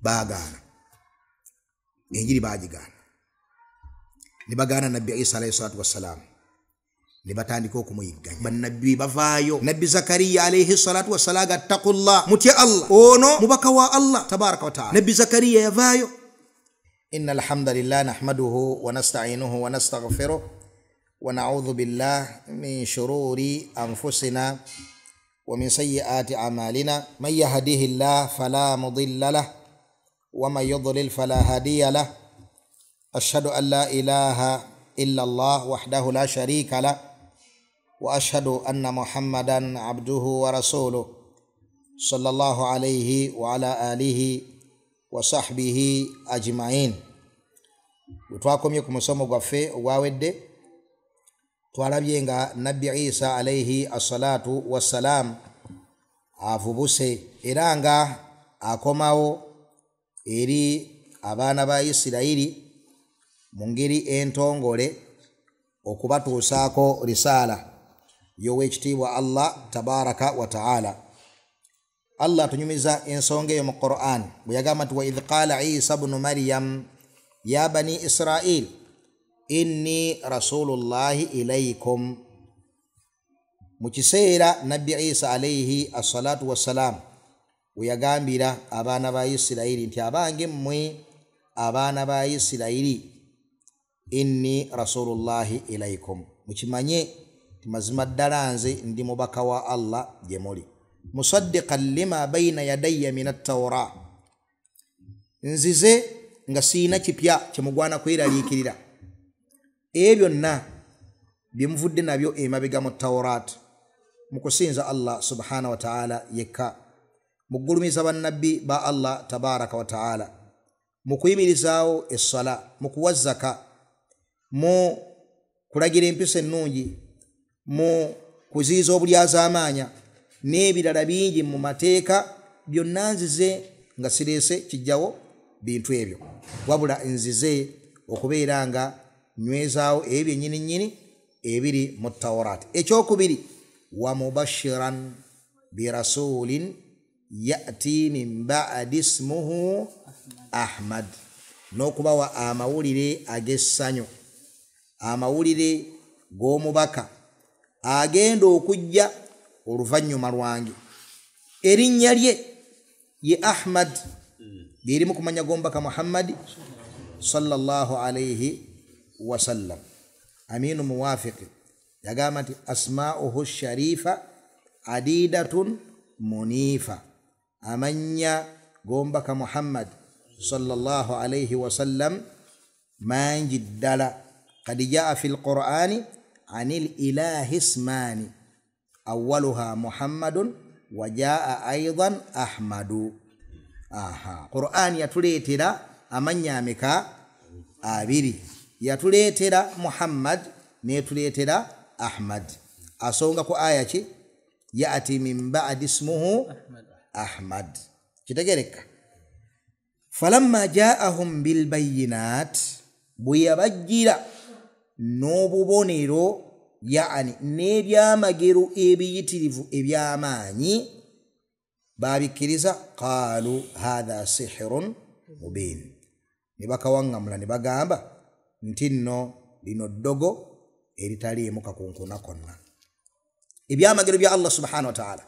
Baagaana enjiri, baagigaana, ne bagaana Nabbi Isa alaihi salatu wassalaamu, ne batandika okumuyigganya. Bannabbi bavaayo, Nabbi Zakariya alaihi salatu wassalaamu, attakullah, mutye Allah, ono mubaka wa Allah tabaraka wataala. Nabbi Zakariya yavaayo. Inna alhamdulillah nahmaduhu wa nasta'inuhu wa nastaghfiruh wa na'udhu billah min shururi anfusina wa min sayyiati a'malina, man yahdihillah fala mudilla lah wa man yudlil fala hadiya lah, ashhadu an la ilaha illa Allah wahdahu la sharika lah, wa ashhadu anna Muhammadan abduhu wa rasuluh sallallahu alayhi wa ala alihi wa sahbihi ajma'in. Twakomye ku musomo gwaffe ogwawedde, twalabye nga Nabbi Isa alaihi assalatu wassalam avubuse era nga akomawo eri abaana ba Isirayiri mu ngeri entongole okubatuusaako risaala y'owekitiibwa Allah tabaraka wa taala. Allah atunyumiza ensonga eyo mu Quran bwe yagamba nti wa idh qala Isa bnu Maryam ya bani Israil inni rasulullahi ilaikum. Mu kiseera Nabbi Isa alaihi assalatu wassalam we yagambira abaana ba Isirayiri nti abange mmwe abaana ba Isirayiri, inni rasulullahi ilaikum, mukimanye nti mazima ddala nze ndi mubaka wa Allah gye muli, musaddiqan lima baina yadayya min attawra, nzize nga siina kipya kyemugwana kweraliikirira, ebyo byonna bye muvudde nabyo emabega mu Tawrat, mu kusinza Allah subhanahu wa ta'ala yekka, mu kugulumiza bannabbi ba Allah tabaraka wa ta'ala, mu kuyimirizaawo essala, mu kuwa zaka, mu kulagira empisa ennungi, mu kuziyiza obulyazaamaanya n'ebirala bingi mu mateeka, byonna nzize nga sireese kijjawo bintu ebyo, wabula nzize okubeera nga nywezaawo ebyo byennyini nnyini ebiri mu Tawrat. Ekyokubiri, wa mubashiran birasulin yati min ba'di ismuhu Ahmad, n'okubawa amawulire ag'essanyu, amawulire g'omubaka agenda okujja oluvannyuma lwange, erinnya lye ye Ahmad, lyerimu kumanya g'omubaka Muhammadi sallallahu alaihi wasallam. Aminu Muwafiqi yagamba nti asma'uhu sharifa adidatun munifa, amannya g'omubaka Muhammad sallallahu alaihi wasallam mangi ddala. Kad jaa fi lqur'ani anil ilahi ismani awaluha Muhammadun wa jaa aidan Ahmadu. Aha, Qur'ani yatuleetera amannya ameka? Abiri. Yatuleetera Muhammad netuleetera Ahmad. Asonga ku aya ki? Yati min ba'di ismuhu Ahmad. Kitegereka. Falamma jaahum bilbayinat, bwe yabajjira n'obubonero, yaani n'ebyamagero ebiyitirivu eby'amaanyi, babikkiriza. Qaalu hatha sihirun mubin, ne bakawaŋŋamula ne bagamba nti nno lino ddogo eritaliimu kakunkuna konna. Ebyamagero bya Allah subhanahu wa ta'ala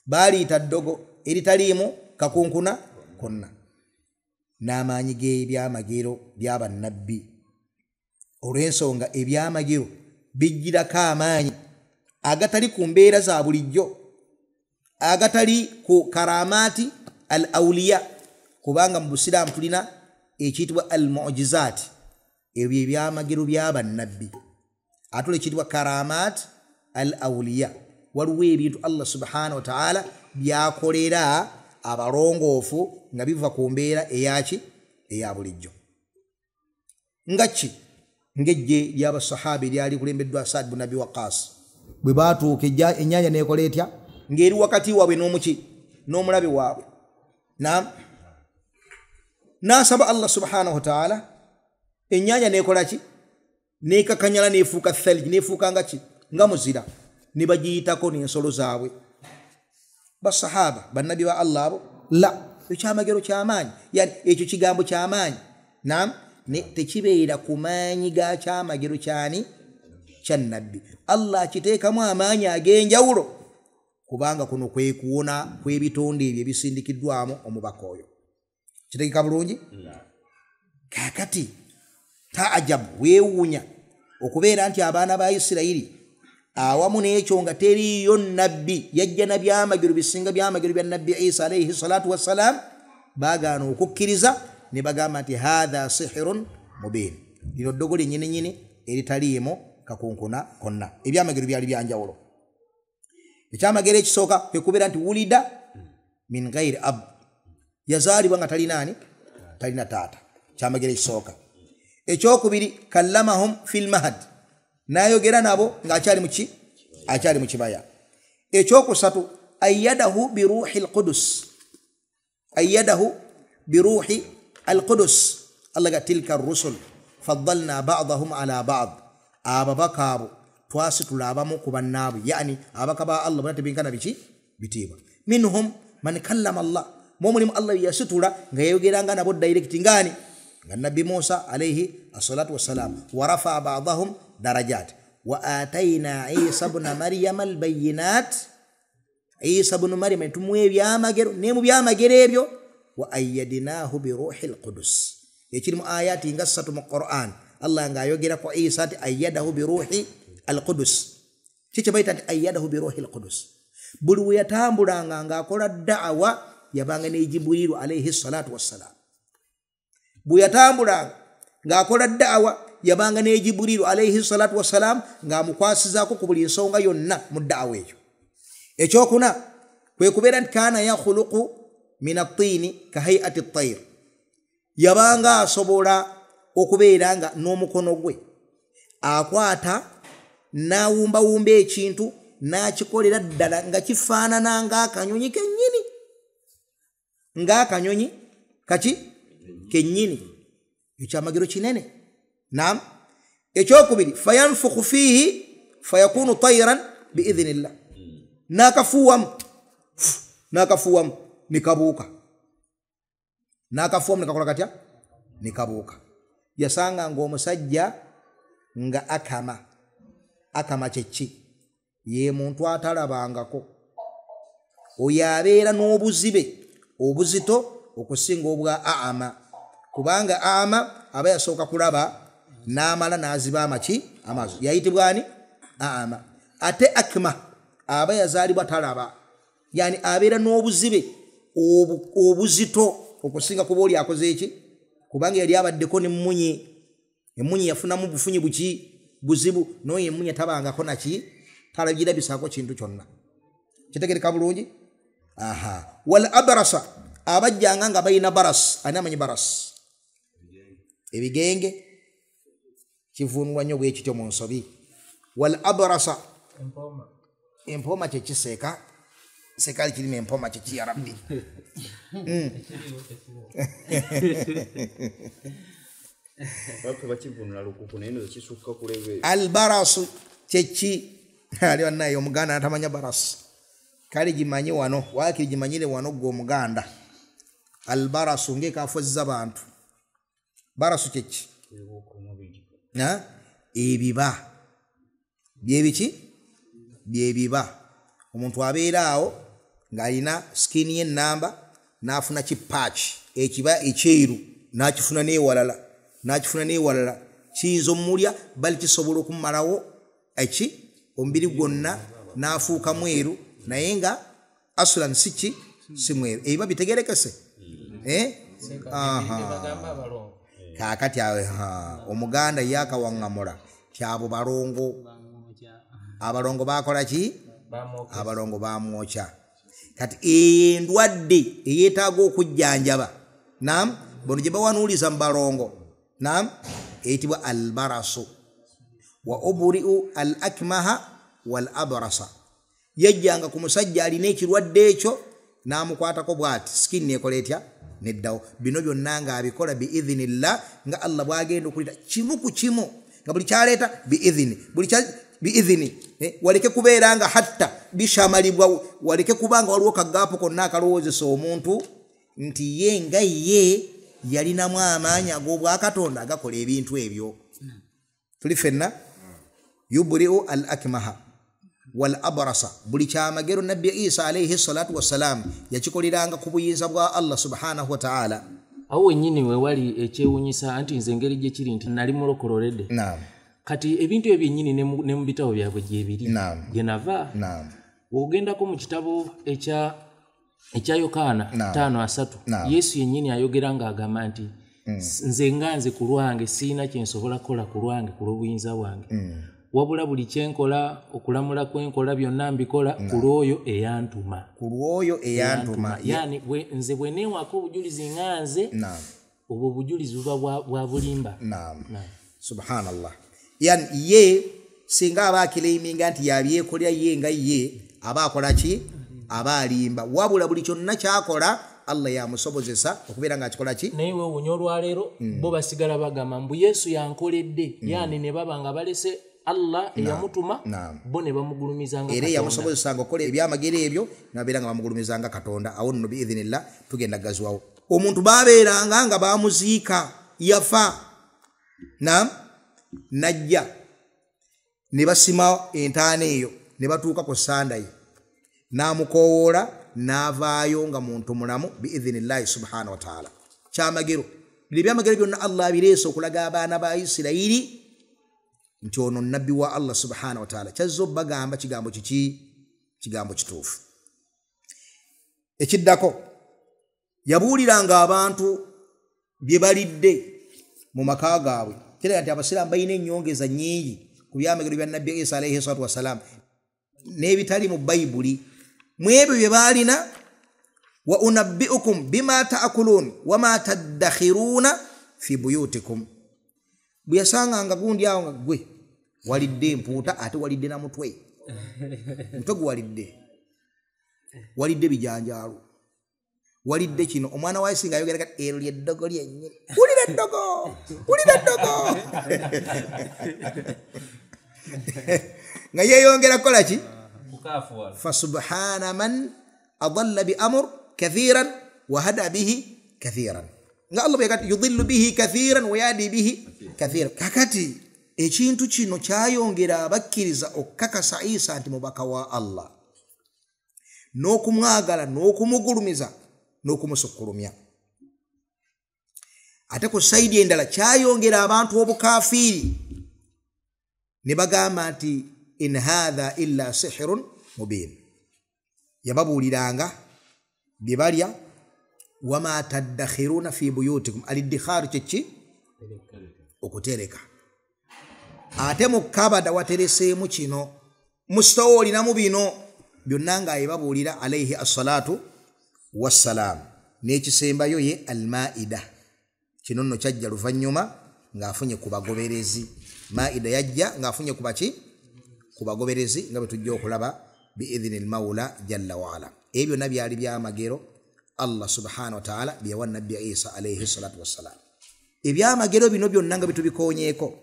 baliita ddogo eritaliimu kakunkuna konna. N'amaanyi g'ebyamagero by'abannabbi, olw'ensonga ebyamagero bijjirako amaanyi agatali ku mbeera za bulijjo, agatali ku karamaati al awliya, kubanga mu busiraamu tulina ekiyitibwa al mujizaati, ebyo ebyamagero by'abannabbi, ate ekiyitibwa karamaat al awliya. Waliwo ebintu Allah subhanahu wa ta'ala byakolera abalongoofu nga biva ku mbeera eyaki eya bulijjo. Nga ki? Ng'eggye ly'abasahaabi lyali kulembeddwa Saad bin Abi Waqaas, bwe baatuuka ennyanja n'ekola etya? Ng'eri wakati waabwe n'omuki n'omulabe waabwe. Naam, n'asaba Allah subhanahu wa ta'ala, ennyanja n'ekola ki? N'ekakanyala n'efuuka thalij, n'efuuka nga ki? Nga muzira, ne bagiyitako n'ensolo zaabwe. Basahaba bannabbi ba Allah abo la Ekyamagero kyamaanyi, yani ekyo kigambo kyamaanyi. Naam, tekibeera ku maanyi ga kyamagero kyani kya nabbi. Allah akiteekamu amaanyi ag'enjawulo kubanga kuno kwe kuwona kw'ebitonde ebyo ebisindikiddwamu omubaka oyo. Kitegeka bulungi? Kaakati taajabu, weewuunya okubeera nti abaana ba Isirayiri awamu n'ekyo nga teriiyo nabbi yajja na byamagero bisinga byamagero bya nabbi Isa alayhi salatu wassalam, baagaana okukkiriza ne bagamba nti hatha sihirun mubin, lino ddogo lyennyini nnyini eritaliimu kakunkuna konna. Ebyamagero byali byanjawulo. Ekyamagero ekisooka kwe kubeera nti wulida min ghairi ab, yazaalibwa nga talinaani, talina taata. Kyamagero ekisooka. Ekyokubiri, kallamahum fil mahad, n'ayogera nabo ng'akyali muki, akyali mu kibaya. Ekyokusatu, ayyadahu biruhi alqudus, ayyadahu biruhi alqudus. Allah ga tilka rusul faddalna ba'dahum ala ba'd, ababaka abo twasitula abamu ku bannaabwe, yani ababaka ba Allah bonna tebinkana biki bitiibwa. Minhum man kallama Allah, mwomulimu Allah yasitula nga yayogeranga nabo direct ngani nga nabbi Musa alayhi assalatu wassalam. Wa rafa'a ba'dahum darajat wa atayna Isa ibn Maryam albayinat, Isa ibn Maryam tumuwa ebyamagero ne mu byamagero ebyo wa ayyadnahu bi ruhil qudus. Ekiri mu ayati nga ssatu mu Quran, Allah ng'ayogera ku Isa nti ayyadahu bi ruhi alqudus. Kiki bayita nti ayyadahu bi ruhi alqudus? Buli we yatambulanga ng'akola da'awa yabanga ne Jibrilu alayhi salatu wassalam. Bwe yatambulanga ng'akola da'awa yabanga ne Jibrilu alayhi salatu wassalam ng'amukwasizaako ku buli nsonga yonna mu da'awa eyo. Ekyokuna kwe kubeera nti kaana yakhuluqu min at-tiini ka hay'ati at-tayr, yabanga asobola okubeera nga n'omukono gwe akwata n'awumbawumba ekintu n'akikolera ddala nga kifaanana ng'akanyonyi kennyini, ng'akanyonyi kaki kennyini. Ekyamagero kinene. Naam. Ekyokubiri, fayanfukhu fiihi fayakunu tayran biidhinillah, n'akafuuwamu, n'akafuuwamu nekabuuka, n'akafuuwamu nekakola katya, nekabuuka. Yasanga ng'omusajja nga akama. Akama kyeki? Ye muntu atalabangako, oyo abeera n'obuzibe obuzito okusinga obwa ama, kubanga ama aba yasooka kulaba n'amala n'aziba amaki amaaso, yayitibwa ani? Ama. Ate akma aba yazaalibwa talaba, yani abeera n'obuzibe obuzito okusinga kuba oli akoze eki, kubanga yali abaddeko n'emmunye, emmunye yafunamu bufunyi buki buzibu, n'oyo emmunye tabangako naki, talagirabisaako kintu kyonna. Kitegereka bulungi? Aha. Wal abrasa, abajjanga nga balina baras. Ani amanyi baras? Ebigenge kivunulwa nnyo bwe kityo mu nsobi. Wal abrasa, empooma kyekiseeka sekaali kirimu empooma kyeki ya rabbi. Albarasu kyeki? Ali wannaye omuganda atamanya barasu, kale gimanyi wano, waakiri gimanyire wano gwe omuganda. Albarasu ng'ekafuzza bantu. Barasu kyeki? Ebiba. Byebiki? Byebiba. Omuntu abeera awo ng'alina sikini y'ennamba n'afuna kipaaki ekiba ekyeru n'akifuna n'ewalala n'akifuna n'ewalala, kiyinza omulya bali kisobola okumumalawo eki omubiri gwonna n'afuuka mweru, naye nga asulan si ki, si mweru. Ebiba bitegerekese. Kaakati omuganda ye akawaŋŋamula kyabo balongo. Abalongo bakola ki? Abalongo bamwokya. Kati endwadde eyeetaaga okujjanjaba, nam bono gye bawanuuliza mu balongo, nam eyitibwa albarasu. Wa uburi'u al akmaha wal abrasa, yajjanga ku musajja alina ekirwadde ekyo n'amukwatako bw'ati, sikini nekola etya, neddawo. Bino byonna ng'abikola biidhinillah, nga Allah bw'agenda okuleeta kimu ku kimu, nga buli kyaleeta biidhini, buli biidhini, waleke kubeera nga hatta bishamalibwa, waleke kubanga waliwo kagaapu konna akalowoozesa omuntu nti ye nga ye yalinamu amaanyi ag'obwakatonda agakola ebintu ebyo. Tuli ffenna? Yuburi'u al akmaha wal abrasa, buli kyamagero nabbi Isa alayhi salatu wassalam yakikoleranga ku buyinza bwa Allah subhanahu wa ta'ala. Awo wennyini we wali ekyewuunyisa anti nze engeri gye kiri nti nali mulokololede. Naam. Kati ebintu ebyo byennyini ne mu bitabo byabwe gyebiri. Naam. Gye nava. Naam. Bw'ogendako mu kitabo ekya Yokaana 5:3, Yesu yennyini ayogera ng'agamba nti nze nga nze ku lwange siina kye nsobola kukola ku lwange ku lw'obuyinza bwange. Wabula buli kyenkola, okulamula kwenkola byonna mbikola ku lw'oyo eyantuma. Ku lw'oyo eyantuma. Yaani nze bwe neewaako obujulizi nga nze, obwo obujulizi buba bwa bulimba. Naam. Subhanallah. Yani ye singa aba akileiminga nti yabyekolera ye nga ye, aba akola ki? Aba alimba. Wabula buli kyonna kyakola Allah yamusobozesa okubeera ng'akikola ki? Naye weewuunya olwaleero bo basigala bagamba mbu Yesu yankoledde, yaani ne baba nga balese Allah eyamutuma, bo ne bamugulumizanga Katonda. Era yamusobozesanga okukola ebyamagero ebyo nabeera nga bamugulumizanga Katonda. Awo nno biidhinillah tugenda gazwawo. Omuntu babeeranga nga bamuziika yafa, naam, najja ne basima entaana eyo ne batuuka ku ssanda ye n'amukoowoola n'avaayo nga muntu mulamu biidhinillahi subhanahu wa ta'ala. Kyamagero bino ebyamagero byonna Allah abireese okulaga abaana ba Isirayiri nti ono nabbi wa Allah subhanahu wa ta'ala. Kyazze obbagamba kigambo kiki? Kigambo kituufu. Ekiddako, yabuuliranga abantu bye balidde mu maka gaabwe. Kiraga nti abasiraamu balina ennyongeza nnyingi ku byamagero bya nabbi Isa alayhi salatu wassalam n'ebitali mu Bayibuli. Mu ebyo bye baalina, wa unabbi'ukum bima ta'kulun wa ma taddakhiruna fi buyutikum. Bwe yasanganga gundi awo nga gwe walidde empuuta ate walidde na mutwe, mutwe gwe walidde, walidde bijanjaalo, walidde kino. Omwana wa Yesu ng'ayogera kati ero ly'eddogo lyennyini, wulira eddogo, wulira eddogo nga yeeyongera kukola ki? Fasubhana man adalla bi amr kathiran wa hada bihi kathiran. Nga Allah bwe yudhillu bihi kathiran wa yahdi bihi kathiran. Kakati ekintu kino kyayongera abakkiriza okukakasa Isa nti mubaka wa Allah, n'okumwagala n'okumugulumiza n'okumusukkulumya. Ate ku sayidi endala kyayongera abantu obukafiiri ne bagamba nti in hadha illa sihrun mubin. Yababuuliranga bye balya, wama taddakhiruna fi buyutikum. Aliddikharu kyeki? Okutereka. Ate mu kabada watereseemu kino, mu sitowa olinamu bino byonna nga yebabuulira alayhi assalatu wassalam. N'ekisembayo ye almaida. Kino nno kyajja luvannyuma ng'afunye ku bagoberezi. Maida yajja ng'afunye ku baki? Ku bagoberezi, nga bwe tujja okulaba biidhini lmawula jalla waala. Ebyo byonna byali byamagero Allah subhanahu wa ta'ala bye yawa nabbi Isa alayhi salatu wassalam. Ebyamagero bino byonna nga bitubikoonyeeko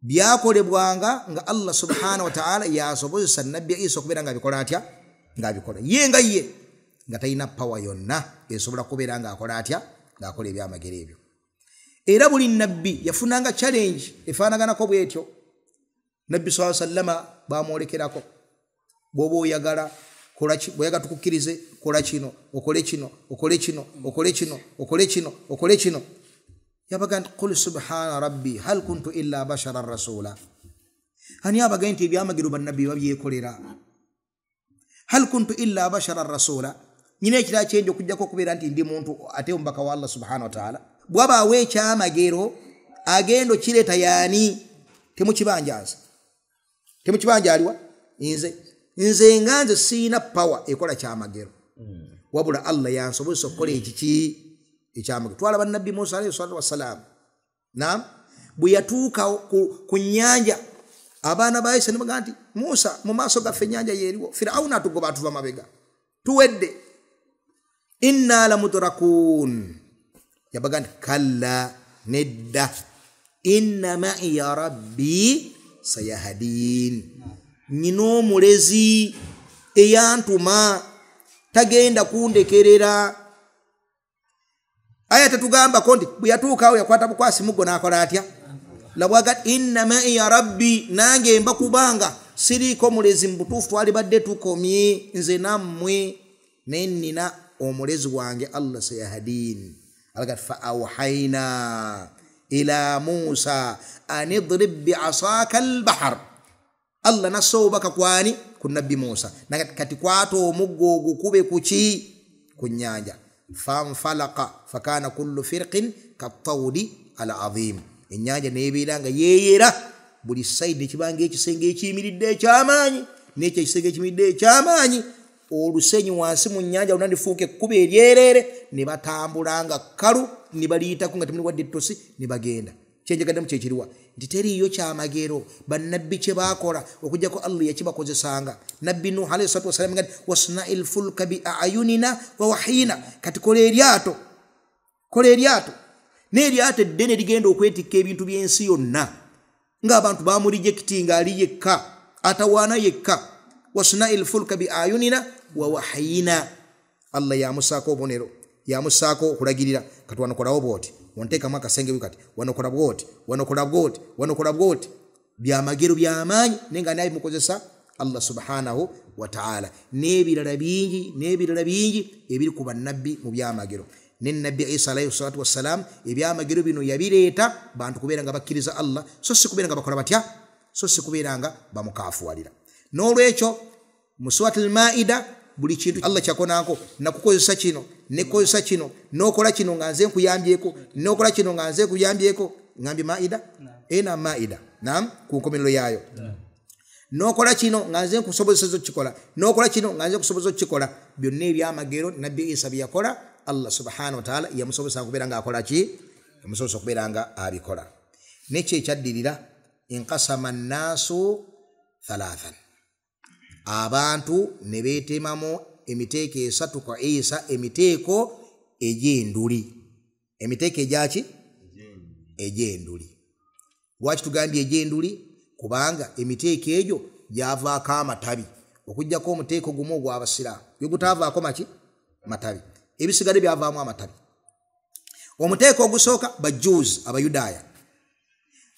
byakolebwanga nga Allah subhanahu wa ta'ala yasobozesa nabbi Isa okubeera ng'abikola atya? Ng'abikola ye nga ye nga talina power yonna esobola kubeera ng'akola atya? Ng'akola ebyamagero ebyo. Era buli nabbi yafunanga challenge efaanaganako bw'etyo. Nabbi sallallahu alayhi wasallama bamwolekerako, bw'oba oyagala bw'oyagala tukukkirize kola kino, okole kino, okole kino, okole kino, okole kino, okole kino. Yabaga nti qul subhana rabbi hal kuntu illa basharan rasula. Ani abaga nti ebyamagero bannabbi babyekolera? Hal kuntu illa basharan rasula, nyina ekirala kyenja okujjako okubeera nti ndi muntu ate omubaka wa Allah subhanahu wa ta'ala. Bw'abaawo ekyamagero agenda okireeta yaani? Temukibanjaza, temukibanjaliwa nze nga nze siina power ekola kyamagero, wabula Allah yansobozesa okukola ekiki ekyamagero. Twalaba nabbi Musa alayhi salatu wassalam, naam, bwe yatuuka ku nnyanja abaana ba Isa ne bagamba nti Musa, mu maaso gaffe ennyanja yeeriwo, Firawuna atugoba atuva mabega, tuwedde, inna lamudrakun. Yabaga nti kalla, nedda, inna ma'iya rabbi sayahadin. Nyina omulezi eyantuma tagenda kundekerera. Aya tetugambako nti bwe yatuukawo yakwata bukwasi muggo n'akola atya? Labwaga inna ma'iya rabbi, nange mba kubanga siriiko mulezi mu butuufu twalibadde tukomye nze nammwe, naye nnina omulezi wange Allah sayahadin. Alaga fa awhayna ila Musa an idrib bi'asaka al-bahr. Allah nassa obubaka kwani? Ku nabbi Musa. Kati kwata omuggo ogukube ku ki? Ku nnyanja. Fanfalaqa fakana kullu firqin kattawdi al-azim. Ennyanja neebeera nga yeeyera buli sayidi ekibanga ekisenge ekiyimiridde ekyamaanyi n'ekyo ekisenge ekiyimiridde ekyamaanyi, olusenyi wansi mu nnyanja lwonna lifuuka ekkubo eryereere, ne batambula nga kkalu ne baliyitako nga temuli wadde ettosi ne bagenda. Kyenjagaddemu kyekiriwa nti teriiyo kyamagero bannabbi kye baakola okuggyako Allah yakibakozesanga. Nabbi Nuh alayhi salatu wassalam ngati wasna'il fulka bi a'yunina wa wahyina, kati kola eryato, kola eryato. N'eryato eddene ligenda okwetikka ebintu by'ensi yonna ng'abantu bamurejectinga ali yekka, atawaana yekka. Wasna'il fulka bi a'yunina wa wahyina. Allah yamusaako obubonero, yamusaako okulagirira, kati wanokolawo bw'oti, wanteekamu akasenge kati wanokola bw'oti, wanokola bw'oti, wanokola bw'oti. Byamagero byamaanyi naye nga naye bimukozesa Allah subhanahu wa ta'ala. N'ebirala bingi, n'ebirala bingi ebiri ku bannabbi mu byamagero. Ne nabbi Isa alayhi salatu wassalam ebyamagero bino yabireeta bantu kubeera nga bakkiriza Allah, so si kubeera nga bakola batya, so si kubeera nga bamukafuwalira. N'olwekyo mu Suratul Maida buli kintu Allah kyakonako, nakukozesa kino, nekozesa kino, n'okola kino nga nze nkuyambyeko, n'okola kino nga nze nkuyambyeko. Ngambye Maida? Ena Maida. Naam, ku nkomerero yaayo. N'okola kino nga nze nkusobozesa okukikola, n'okola kino nga nze nkusobozesa okukikola. Byonna ebyamagero nabbi Isa bye yakola Allah subhanahu wa ta'ala yamusobozesa okubeera nga akola ki? Yamusobozesa okubeera nga abikola. Nekyo ekyaddirira, inqasama nnaasu thalathan, abantu ne beetemamu emiteeko esatu kwa Isa, emiteeko egy'enduli. Emiteeko egyaki? Egy'enduli. Lwaki tugambye egy'enduli? Kubanga emiteeko egyo gyavaako amatabi, okuggyako omuteeko gumu ogw'abasiraamu gwe gutaavaako maki? Matabi. Ebisigadde byavaamu amatabi. Omuteeko ogusooka bajuzi abayudaaya,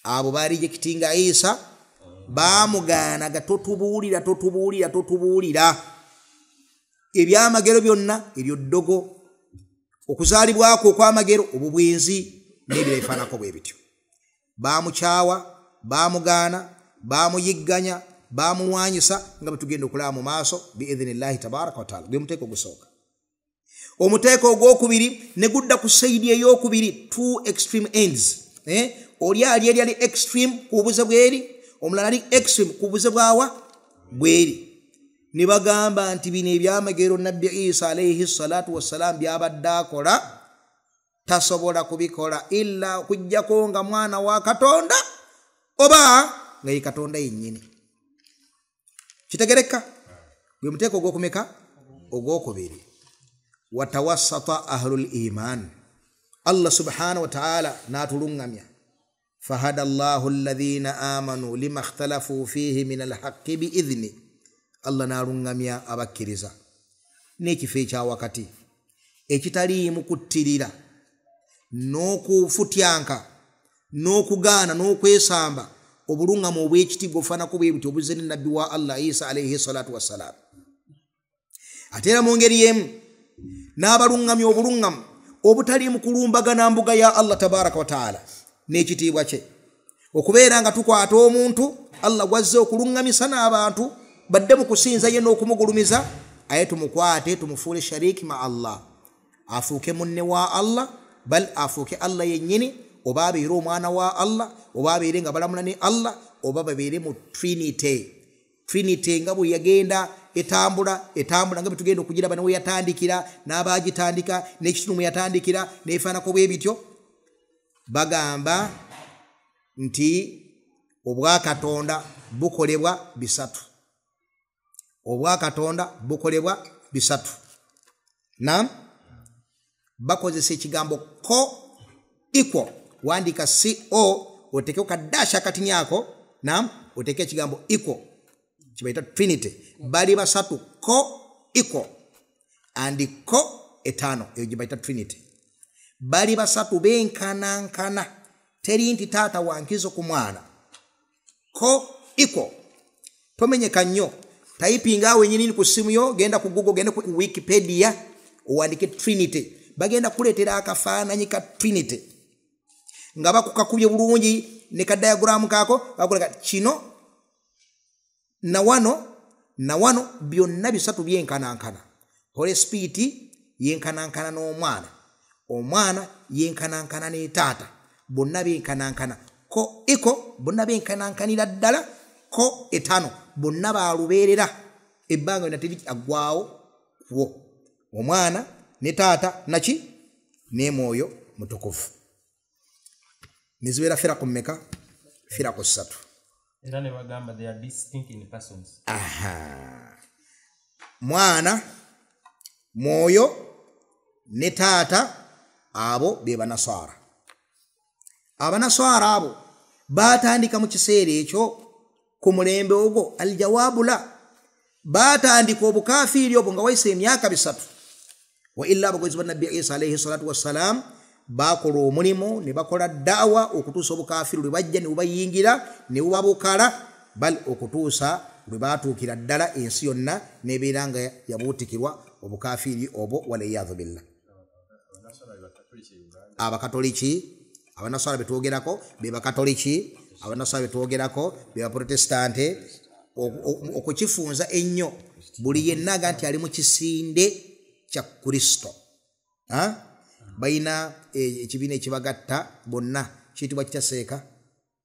abo baarejectinga Isa, baamugaanaga totubuulira, totubuulira, totubuulira. Ebyamagero byonna eryo ddogo, okuzaalibwako okwamagero, obubwenzi n'ebirala bifaananako bwe bityo. Baamukyawa, baamugaana, baamuyigganya, baamulwanyisa nga bwe tugenda okulaba mu maaso biidhinillahi tabaraka wa taala. Gwe muteeko ogusooka. Omuteeko ogwokubiri ne gudda ku sayidi eyokubiri, two extreme ends. Oli ali eri ali extreme ku bubuze bweri, omulala ali extreme ku bubuze bwawa bweri. Ne bagamba nti bino ebyamagero nabbi Isa alayhi salatu wassalam byabadde akola tasobola kubikola illa okuggyako nga mwana wa Katonda oba nga ye Katonda yennyini. Kitegereka? Gwe muteeko ogwokumeka? Ogwokubiri. Watawassata ahlul iman, Allah subhanahu wa ta'ala n'atuluŋŋamya. Fahada Allahu alladhina amanu lima ikhtalafu fihi min alhaqqi biidhni. Allah n'aluŋŋamya abakkiriza n'ekifo ekyawakati ekitaliimu kuttirira n'okufutyanka n'okugaana n'okwesamba, obuluŋŋamu obw'ekitiibwa obufaananako bwe butyo obuzze ne nabbi wa Allah Isa alayhi salatu wassalam. Ate era mu ngeri y'emu n'abaluŋŋamya obuluŋŋamu obutaliimu kulumbagana mbuga ya Allah tabaraka wa taala n'ekitiibwa kye, okubeera nga tukwata omuntu Allah gwazze okuluŋŋamisa n'abantu badde mu kusinza ye n'okumugulumiza, aye tumukwate tumufuule shariki ma Allah, afuuke munne wa Allah, bal afuuke Allah yennyini, oba abeere omwana wa Allah, oba abeere nga balamula ne Allah, oba babeere mu Trinity. Trinity nga bwe yagenda etambula etambula nga bwe tugenda okugiraba ne we yatandikira n'abaagitandika n'ekitundu mwe yatandikira n'efaanako bwe bityo. Bagamba nti obwakatonda bukolebwa bisatu, obwakatonda bukolebwa bisatu. Naam, bakozesa ekigambo co equal, wandika co oteekeko kaddashi akatini ako, naam, oteeke ekigambo equal, kibayita Trinity. Bali basatu, co equal and co etano, eyo gye bayita Trinity. Bali basatu benkanankana, teri nti taata wankizo ku mwana. Ko iko tomenyeka nnyo. Typinga awo wennyini ku ssimu yo, genda ku Google, genda ku Wikipedia, owandike Trinity. Bagenda kuleetera akafaananyi ka Trinity nga bakukakubye bulungi ne ka diagram kaako, bakulaga kino na wano na wano, byonna bisatu byenkanankana. Holy Spirit yenkanankana n'omwana, omwana yenkanankana ne taata, bonna benkanankana. Ko iko bonna benkanankanira ddala. Ko etano bonna balubeerera ebbanga lyonna teri aggwawo kwo omwana ne taata naki ne mwoyo mutukuvu. Nizibeera firaku mmeka? Firaku ssatu. Era ne bagamba they are distinct in persons. Aha. Mwana, mwoyo ne taata, abo be banaswara. Abanaswara abo batandika mu kiseera ekyo ku mulembe ogwo. Aljawaabu la, batandika obukafiiri obwo nga wayise emyaka 3. Wa illa abagozi ba Nabbi Isa alayhi salatu wassalam bakola omulimu ne bakola daawa okutuusa obukafiiri lwe bajja ne bubayingira ne bubabukala, bal okutuusa lwe batuukira ddala ensi yonna n'ebeera nga yabuutikirwa obukafiiri obwo, waliyadhu billah. Abakatoliki, abanaswara betwogerako be bakatoliki, abanaswara betwogerako be baprotestante. Okukifunza ennyo buli yenna aga nti ali mu kisinde kya Kristo. Balina ekibiina ekibagatta bonna kiyitibwa kitaseeka,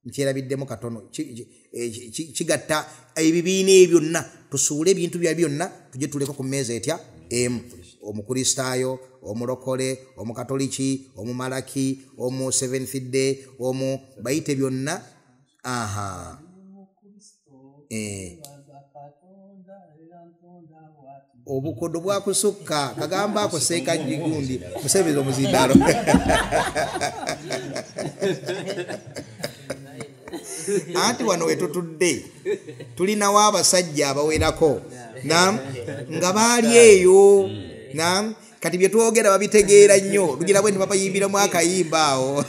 nkyerabiddemu katono, kigatta ebibiina ebyo byonna. Tusuule ebintu bya byonna tujje tuleko ku mmeeza etya emu. Omukristaayo, omulokole, omukatoliki, omumalaki, omu Seventh Day, omu bayite byonna. Aha. Obukodo bwakusukka kagamba ako seeka gigundi musebeza omuzindaalo. Anti wano wetutudde tulinawo abasajja abawerako nam nga baali eyo nam, kati bye twogera babitegeera nnyo, lugira bwe ntibabayimbiramu akayimba awo.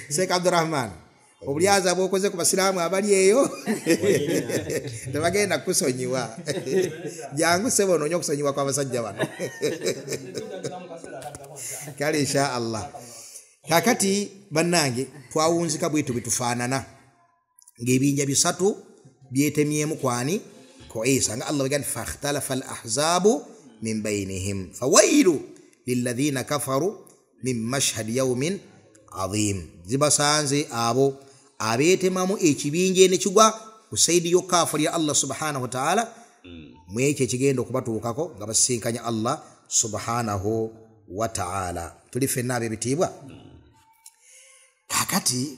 Seeka Abdurrahman, obulyaza bw'okoze ku basiraamu abali eyo tebagenda kukusonyiwa. Jangu ssebo onoonye okusonyiwa kw'abasajja bano. Kale insha Allah. Kaakati bannange twawunzika bwetu bitufaanana ng'ebinja bisatu byetemyemu kwani ku Isa, nga Allah bw'agamba nti fakhtalafa al ahzaabu min bainihim fawailu lilladhina kafaru min mashhadi yawmin adhim. Zibasanze abo abeetemamu ekibinja ne kigwa ku saidi y'okaafiri ya Allah subhanahu wa ta'ala, mwekyo ekigenda okubatuukako nga basisinkanya Allah subhanahu wa ta'ala. Tuli ffenna ab'ebitiibwa. Kaakati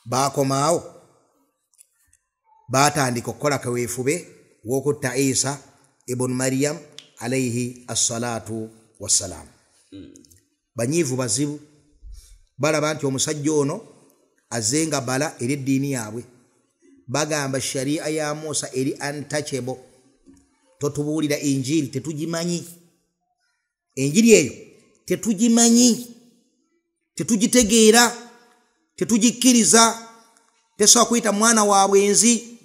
baakomaawo baatandika okukola kaweefube w'okutta Isa ibn Maryam alayhi assalatu wassalam. Banyiivu bazibu, balaba nti omusajja ono azze nga bala eri eddiini yaabwe. Bagamba sharia ya Musa eri untouchable, totubuulira injiri tetugimanyi, enjiri eyo tetugimanyi, tetugitegeera, tetugikkiriza, tesobola kuyita mwana wa bwenzi,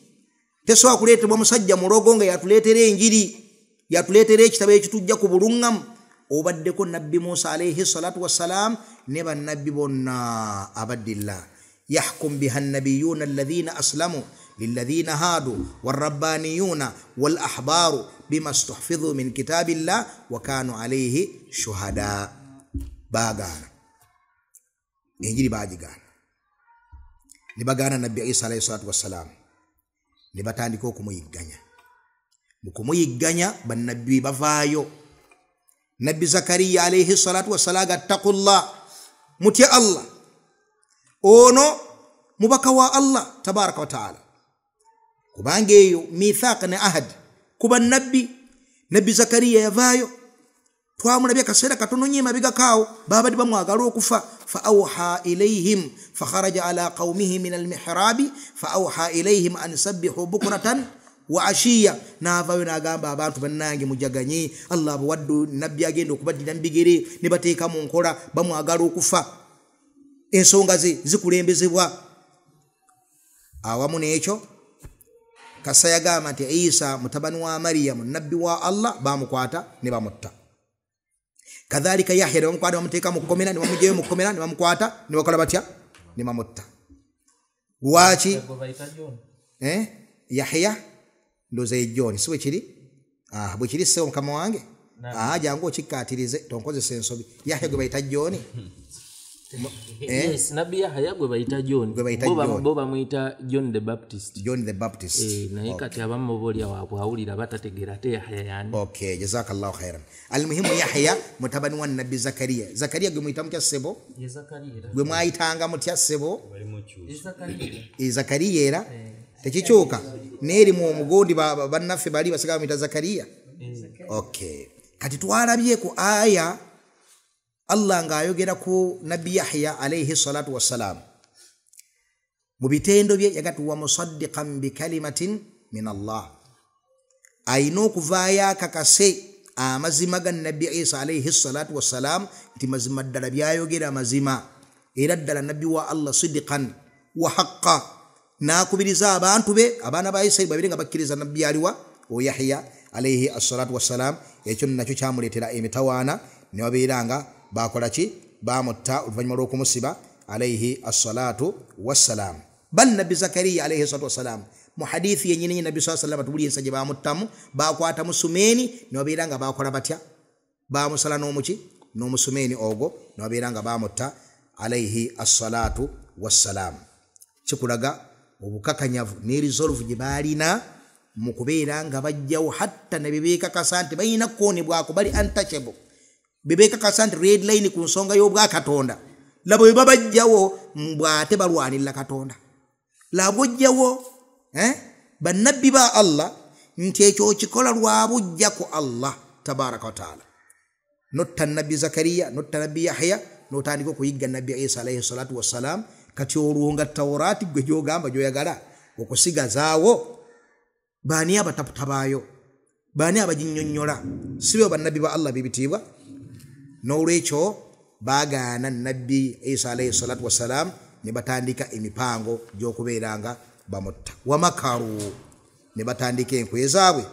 tesobola kuleetebwa musajja mulogo nga yatuleetera enjiri, yatuleetera ekitabo ekitujja ku buluŋŋamu. Obaddeko Nabbi Musa alayhi salatu wassalam ne bannabbi bonna abaddillah. Yahkum biha nnabiyuuna alladhina aslamu lilladhina haadu warabbaniyuuna wal ahbaaru bima stuhfidhu min kitabillah wa kanu alayhi shuhada. Baagaana enjiri, baagigaana ne bagaana Nabbi Isa alayhi salatu wassalam, ne batandika okumuyigganya. Mu kumuyigganya bannabbi bavaayo. Nabbi Zakariya alayhi salatu wassalam, attaqullah, mutye Allah, ono mubaka wa Allah tabaraka wa taala, kubanga eyo mithaq ne ahad kuba nabbi. Nabbi Zakariya yavaayo, twamulabye akaseera katono nnyo emabegakaawo, baabadde bamwagala okufa. Fa awha ilayhim fakharaja ala qawmihi min almihrabi fa awha ilayhim an sabbihu bukratan wa ashiya. N'avaayo n'agamba abantu bannange mujaganye, Allah abawadde nabbi agenda okubaddira mu bigere ne bateeka mu nkola, bamwagala okufa, ensonga ze zikulembezebwa. Awamu n'ekyo kasa yagamba nti Isa mutabani wa Mariyamu nabbi wa Allah bamukwata ne bamutta. Kadhalika Yahya ne bamukwata bamuteeka mu kkomera, ne bamugyayo mu kkomera ne bamukwata ne bakola batya, ne bamutta. Lwaki? Yahya ndowooza ye John, si bwe kiri? Bwe kiri ssebo mukama wange? Jangu okikkaatirize tonkozesa ensobi. Yahya gwe bayita John. Yes, Nabbi Yahya gwe bayita John. Bo bamuyita John the Baptist. John the Baptist. Naye kati abamu booli awo awulira batategeera ate Yahya yani. Okay, jazakallahu khairan. Almuhimu Yahya mutabani wa Nabbi Zakariya. Zakariya gwe muyita mutya ssebo? Ye Zakariya. Gwe mwayitanga mutya ssebo? Zakariya era tekikyuka n'erimu omugondi bannaffe bali basigala bamuyita Zakariya. Okay. Kati twalabye ku aya Allah ng'ayogera ku Nabbi Yahya alayhi salatu wassalam mu bitendo bye yagati wa musaddiqan bikalimatin min Allah, ayina okuvaayo akakase amazima ga Nabbi Isa alayhi salatu wassalam nti mazima ddala byayogera mazima, era ddala nabbi wa Allah sidiqan wa haqqa. N'akubiriza abantu be abaana ba Isirayiri babiri nga bakkiriza nabbi aliwa o Yahya alayhi assalatu wassalam. Ekyo nakyo kyamuleetera emitawaana ne babeera nga bakola ki, bamutta oluvannyuma lw'okumusiba alayhi assalatu wassalam. Bal Nabbi Zakariya alayhi salatu wassalam mu hadithi yennyini Nabbi sallallahu alayhi wasallam tubuli ensa gye bamuttamu, bakwata musumeeni ne babeera nga bakola batya, bamusala n'omuki n'omusumeeni ogwo ne babeera nga bamutta alayhi assalatu wassalam. Kikulaga obukakanyavu ne resolve gye baalina mu kubeera nga bajjawo hatta ne bebeekakasa nti balina kukoonebwako, bali untouchable, bebeekakasa nti red line ku nsonga y'obwakatonda. Labo bwe babajjawo mbwate balwanirira Katonda. Labo ojjawo bannabbi ba Allah nti ekyo okikola lwa bujja ku Allah tabaraka wa taala. Notta Nabbi Zakariya, notta Nabbi Yahya, n'otandika okuyigga Nabbi Isa alayhi salatu wassalam. Kati olwo nga Tawraati gwe gy'ogamba gy'oyagala okusigazaawo, baani abataputabaayo, baani abaginnyonnyola? Si be bannabbi ba Allah b'ebitiibwa? N'olwekyo baagaana Nabbi Isa alayhi salatu wassalam ne batandika emipango gy'okubeera nga bamutta. Wamakaru, ne batandika enkwe zaabwe.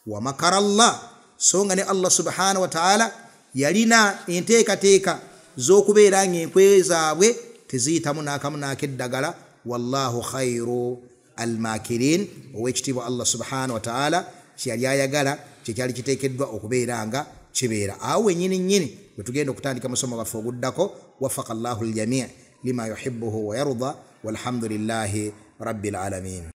Wamakara Allah, so nga ne Allah subhanahu wa ta'ala yalina enteekateeka z'okubeera ng'enkwe zaabwe teziyitamu n'akamu n'akeddagala. Wallahu khairu almakirin. Ow'ekitiibwa Allah subhanahu wa ta'ala kyeyali ayagala kyekyali kiteekeddwa okubeera nga kibeera. Awo wennyini nnyini bwe tugenda okutandika musomo gwaffe oguddako. Wafaqa Allahu aljamii lima yuhibbuhu wa yarda, walhamdulillahi rabbil alamin.